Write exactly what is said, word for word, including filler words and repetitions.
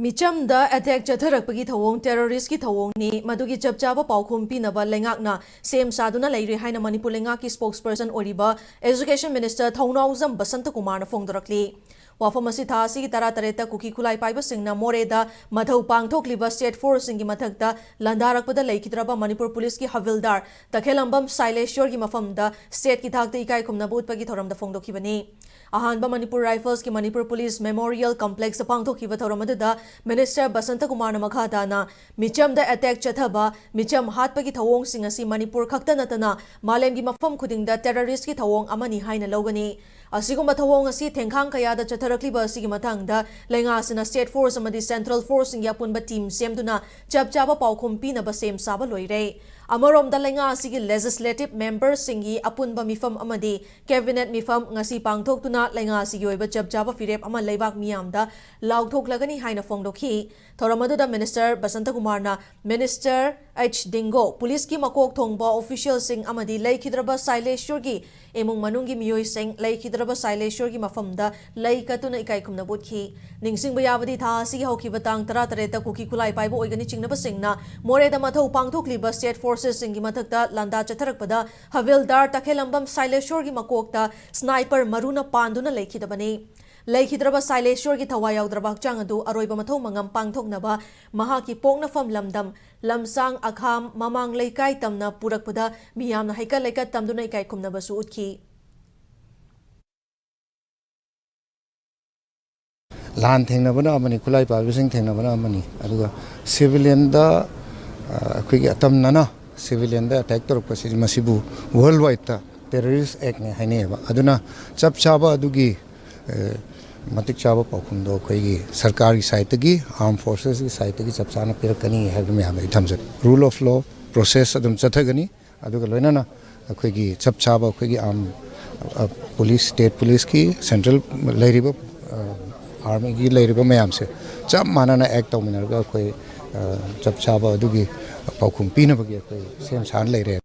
ꯃꯤꯆꯝꯗ attack ꯆꯠꯊꯔꯛꯄꯒꯤ ꯊꯧꯑꯣꯡ ꯇꯦꯔꯣꯔꯤꯁꯀꯤ ꯊꯧꯑꯣꯡꯅꯤ, ꯃꯗꯨꯒꯤ ꯆꯞ ꯆꯥꯕ ꯄꯥꯎꯈꯨꯝ ꯄꯤꯅꯕ ꯂꯩꯉꯥꯛꯅ ꯁꯦꯝ ꯁꯥꯗꯨꯅ ꯂꯩꯔꯤ ꯍꯥꯏꯅ ꯃꯅꯤꯄꯨꯔ ꯂꯩꯉꯥꯛꯀꯤ ꯁ꯭ꯄꯣꯛꯁꯄꯔꯁꯟ ꯑꯣꯏꯔꯤꯕ ꯑꯦꯖꯨꯀꯦꯁꯟ ꯃꯤꯅꯤꯁꯇꯔ ꯊꯧꯅꯥꯎꯖꯝ ꯕꯁꯟꯇꯀꯨꯃꯥꯔꯅ ꯐꯣꯡꯗꯣꯔꯛꯂꯤ꯫ ꯋꯥꯐꯝ ꯑꯁꯤ ꯊꯥ ꯑꯁꯤꯒꯤ ꯇꯔꯥꯇꯔꯦꯠꯇ ꯀꯨꯀꯤ ꯈꯨꯠꯂꯥꯏ ꯄꯥꯏꯕꯁꯤꯡꯅ ꯃꯣꯔꯦꯗ ꯃꯊꯧ ꯄꯥꯡꯊꯣꯛꯂꯤꯕ ꯁ꯭ꯇꯦꯠ ꯐꯣꯔꯁꯁꯤꯡꯒꯤ ꯃꯊꯛꯇ ꯂꯥꯟꯗꯥꯔꯛꯄꯗ ꯂꯩꯈꯤꯗ꯭ꯔꯕ ꯃꯅꯤꯄꯨꯔ ꯄꯨꯂꯤꯁꯀꯤ ꯍꯕꯤꯜꯗꯥꯔ ꯇꯈꯦꯂꯝꯕꯝ ꯁꯥꯏꯂꯦꯁ꯭ꯋꯔꯒꯤ ꯃꯐꯝꯗ ꯁ꯭ꯇꯦꯠꯀꯤ ꯊꯥꯛꯇ ꯏꯀꯥꯏ ꯈꯨꯝꯅꯕ ꯎꯠꯄꯒꯤ ꯊꯧꯔꯝꯗ ꯐꯣꯡꯗꯣꯛꯈꯤꯕꯅꯤ꯫ ꯑꯍꯥꯟꯕ ꯃꯅꯤꯄꯨꯔ ꯔꯥꯏꯐꯜꯁꯀꯤ ꯃꯅꯤꯄꯨꯔ ꯄꯨꯂꯤꯁ ꯃꯦꯃꯣꯔꯤꯌꯦꯜ ꯀꯝꯄ꯭ꯂꯦꯛꯁꯇ ꯄꯥꯡꯊꯣꯛꯈꯤꯕ ꯊꯧꯔꯝ ꯑꯗꯨꯗ ꯃꯤꯅꯤꯁꯇꯔ ꯕꯁꯟꯇꯀꯨꯃꯥꯔꯅ ꯃꯈꯥ ꯇꯥꯅ, ꯃꯤꯆꯝꯗ ꯑꯦꯇꯦꯛ ꯆꯠꯊꯕ, ꯃꯤꯆꯝ ꯍꯥꯠꯄꯒꯤ ꯊꯧꯑꯣꯡꯁꯤꯡ ꯑꯁꯤ ꯃꯅꯤꯄꯨꯔ ꯈꯛꯇ ꯅꯠꯇꯅ ꯃꯥꯂꯦꯝꯒꯤ ꯃꯐꯝ ꯈꯨꯗꯤꯡꯗ ꯇꯦꯔꯣꯔꯤꯁꯀꯤ ꯊꯧꯑꯣꯡ ꯑꯃꯅꯤ ꯍꯥꯏꯅ ꯂꯧꯒꯅꯤ꯫ ꯑꯁꯤꯒꯨꯝꯕ ꯊꯧꯑꯣꯡ ꯑꯁꯤ ꯊꯦꯡꯈꯥꯡ ꯀꯌꯥꯗ ꯆꯠꯊꯔꯛꯂꯤꯕ ꯑꯁꯤꯒꯤ ꯃꯇꯥꯡꯗ ꯂꯩꯉꯥꯛ ꯑꯁꯤꯅ ꯁ꯭ꯇꯦꯠ ꯐꯣꯔꯁ ꯑꯃꯗꯤ ꯁꯦꯟꯇ꯭ꯔꯦꯜ ꯐꯣꯔꯁꯁꯤꯡꯒꯤ ꯑꯄꯨꯟꯕ ꯇꯤꯝ ꯁꯦꯝꯗꯨꯅ ꯆꯞ ꯆꯥꯕ ꯄꯥꯎꯈꯨꯝ ꯄꯤꯅꯕ ꯁꯦꯝ ꯁꯥꯕ ꯂꯣꯏꯔꯦ꯫ ꯑꯃꯔꯣꯝꯗ ꯂꯩꯉꯥꯛ ꯑꯁꯤꯒꯤ ꯂꯦꯖꯤꯁꯂꯦꯇꯤꯚ ꯃꯦꯝꯕꯔꯁꯤꯡꯒꯤ ꯑꯄꯨꯟꯕ ꯃꯤꯐꯝ ꯑꯃꯗꯤ ꯀꯦꯕꯤꯅꯦꯠ ꯃꯤꯐꯝ ꯉꯁꯤ ꯄꯥꯡꯊꯣꯛꯇꯨꯅ ꯂꯩꯉꯥꯛ ꯑꯁꯤꯒꯤ ꯑꯣꯏꯕ ꯆꯞ ꯆꯥꯕ ꯐꯤꯔꯦꯞ ꯑꯃ ꯂꯩꯕꯥꯛ ꯃꯤꯌꯥꯝꯗ ꯂꯥꯎꯊꯣꯛꯂꯒꯅꯤ ꯍꯥꯏꯅ ꯐꯣꯡꯗꯣꯛꯈꯤ꯫ ꯊꯧꯔꯝ ꯑꯗꯨꯗ ꯃꯤꯅꯤꯁꯇꯔ ꯕꯁꯟꯇꯀꯨꯃꯥꯔꯅ ꯃꯤꯅꯤꯁꯇꯔ ꯑꯩꯆ ꯗꯤꯡꯒꯣ, ꯄꯨꯂꯤꯁꯀꯤ ꯃꯀꯣꯛ ꯊꯣꯡꯕ ꯑꯣꯐꯤꯁꯤꯌꯦꯜꯁꯤꯡ ꯑꯃꯗꯤ ꯂꯩꯈꯤꯗ꯭ꯔꯕ ꯁꯥꯏꯂꯦꯁ꯭ꯋꯔꯒꯤ ꯏꯃꯨꯡ ꯃꯅꯨꯡꯒꯤ ꯃꯤꯑꯣꯏꯁꯤꯡ, ꯂꯩꯈꯤꯗ꯭ꯔꯕ ꯁꯥꯏꯂꯦꯁ꯭ꯋꯔꯒꯤ ꯃꯐꯝꯗ ꯂꯩ ꯀꯠꯇꯨꯅ ꯏꯀꯥꯏ ꯈꯨꯝꯅꯕ ꯎꯠꯈꯤ꯫ ꯅꯤꯡꯁꯤꯡꯕ ꯌꯥꯕꯗꯤ ꯊꯥ ꯑꯁꯤꯒꯤ ꯍꯧꯈꯤꯕ ꯇꯥꯡ ꯇꯔꯥꯇꯔꯦꯠꯇ ꯀꯨꯀꯤ ꯈꯨꯠꯂꯥꯏ ꯄꯥꯏꯕ ꯑꯣꯏꯒꯅꯤ ꯆꯤꯡꯅꯕꯁꯤꯡꯅ ꯃꯣꯔꯦꯗ ꯃꯊꯧ ꯄꯥꯡꯊꯣꯛꯂꯤꯕ ꯁ꯭ꯇꯦꯠ ꯐꯣꯔꯁꯦꯁꯁꯤꯡꯒꯤ ꯃꯊꯛꯇ ꯂꯥꯟꯗꯥ ꯆꯠꯊꯔꯛꯄꯗ ꯍꯕꯤꯜꯗꯥꯔ ꯇꯈꯦꯂꯝꯕꯝ ꯁꯥꯏꯂꯦꯁ꯭ꯋꯔꯒꯤ ꯃꯀꯣꯛꯇ ꯁ꯭ꯅꯥꯏꯄꯔ ꯃꯔꯨꯅ ꯄꯥꯟꯗꯨꯅ ꯂꯩꯈꯤꯗꯕꯅꯤ꯫ ꯂꯩꯈꯤꯗ꯭ꯔꯕ ꯁꯥꯏꯂꯦꯁ꯭ꯋꯔꯒꯤ ꯊꯋꯥꯏ ꯌꯥꯎꯗ꯭ꯔꯕ ꯍꯛꯆꯥꯡ ꯑꯗꯨ ꯑꯔꯣꯏꯕ ꯃꯊꯧ ꯃꯉꯝ ꯄꯥꯡꯊꯣꯛꯅꯕ ꯃꯍꯥꯛꯀꯤ ꯄꯣꯛꯅꯐꯝ ꯂꯝꯗꯝ ꯂꯝꯁꯥꯡ ꯑꯈꯥꯝ ꯃꯃꯥꯡ ꯂꯩꯀꯥꯏ ꯇꯝꯅ ꯄꯨꯔꯛꯄꯗ ꯃꯤꯌꯥꯝꯅ ꯍꯩꯀꯠ ꯂꯩꯀꯠ ꯇꯝꯗꯨꯅ ꯏꯀꯥꯏ ꯈꯨꯝꯅꯕꯁꯨ ꯎꯠꯈꯤ꯫ ꯂꯥꯟ ꯊꯦꯡꯅꯕꯅ ꯑꯃꯅꯤ, ꯈꯨꯠꯂꯥꯏ ꯄꯥꯏꯕꯁꯤꯡ ꯊꯦꯡꯅꯕꯅ ꯑꯃꯅꯤ, ꯑꯗꯨꯒ ꯁꯤꯚꯤꯂꯤꯌꯟꯗ, ꯑ, ꯑꯩꯈꯣꯏꯒꯤ ꯑꯇꯝꯅꯅ ꯁꯤꯚꯤꯂꯤꯌꯟꯗ ꯑꯦꯇꯦꯛ ꯇꯧꯔꯛꯄꯁꯤ, ꯃꯁꯤꯕꯨ ꯋꯥꯔꯜ ꯋꯥꯏꯗꯇ ꯇꯦꯔꯣꯔꯤꯁ ꯑꯦꯛꯅꯦ ꯍꯥꯏꯅꯩꯌꯦꯕ꯫ ꯑꯗꯨꯅ ꯆꯞ ꯆꯥꯕ ꯑꯗꯨꯒꯤ, ꯑ, ꯃꯇꯤꯛ ꯆꯥꯕ ꯄꯥꯎꯈꯨꯝꯗꯣ ꯑꯩꯈꯣꯏꯒꯤ ꯁꯔꯀꯥꯔꯒꯤ ꯁꯥꯏꯠꯇꯒꯤ, ꯑꯥꯔꯝ ꯐꯣꯔꯁꯦꯁꯀꯤ ꯁꯥꯏꯠꯇꯒꯤ ꯆꯞ ꯆꯥꯅ ꯄꯤꯔꯛꯀꯅꯤ ꯍꯥꯏꯕ ꯃꯌꯥꯝꯗ ꯑꯩ ꯊꯝꯖꯒꯦ꯫ ꯔꯨꯜ ꯑꯣꯐ ꯂꯣ ꯄ꯭ꯔꯣꯁꯦꯁ ꯑꯗꯨꯝ ꯆꯠꯊꯒꯅꯤ꯫ ꯑꯗꯨꯒ ꯂꯣꯏꯅꯅ ꯑꯩꯈꯣꯏꯒꯤ ꯆꯞ ꯆꯥꯕ ꯑꯩꯈꯣꯏꯒꯤ ꯑꯥꯔꯝ, ꯑ, ꯄꯨꯂꯤꯁ, ꯁ꯭ꯇꯦꯠ ꯄꯨꯂꯤꯁꯀꯤ, ꯁꯦꯟꯇ꯭ꯔꯦꯜ ꯂꯩꯔꯤꯕ, ꯑ, ꯑꯥꯔꯃꯤꯒꯤ ꯂꯩꯔꯤꯕ ꯃꯌꯥꯝꯁꯦ ꯆꯞ ꯃꯥꯟꯅꯅ ꯑꯦꯛ ꯇꯧꯃꯤꯟꯅꯔꯒ ꯑꯩꯈꯣꯏ, ꯑ, ꯆꯞ ꯆꯥꯕ ꯑꯗꯨꯒꯤ ꯄꯥꯎꯈꯨꯝ ꯄꯤꯅꯕꯒꯤ ꯑꯩꯈꯣꯏ ꯁꯦꯝ ꯁꯥꯅ ꯂꯩꯔꯦ꯫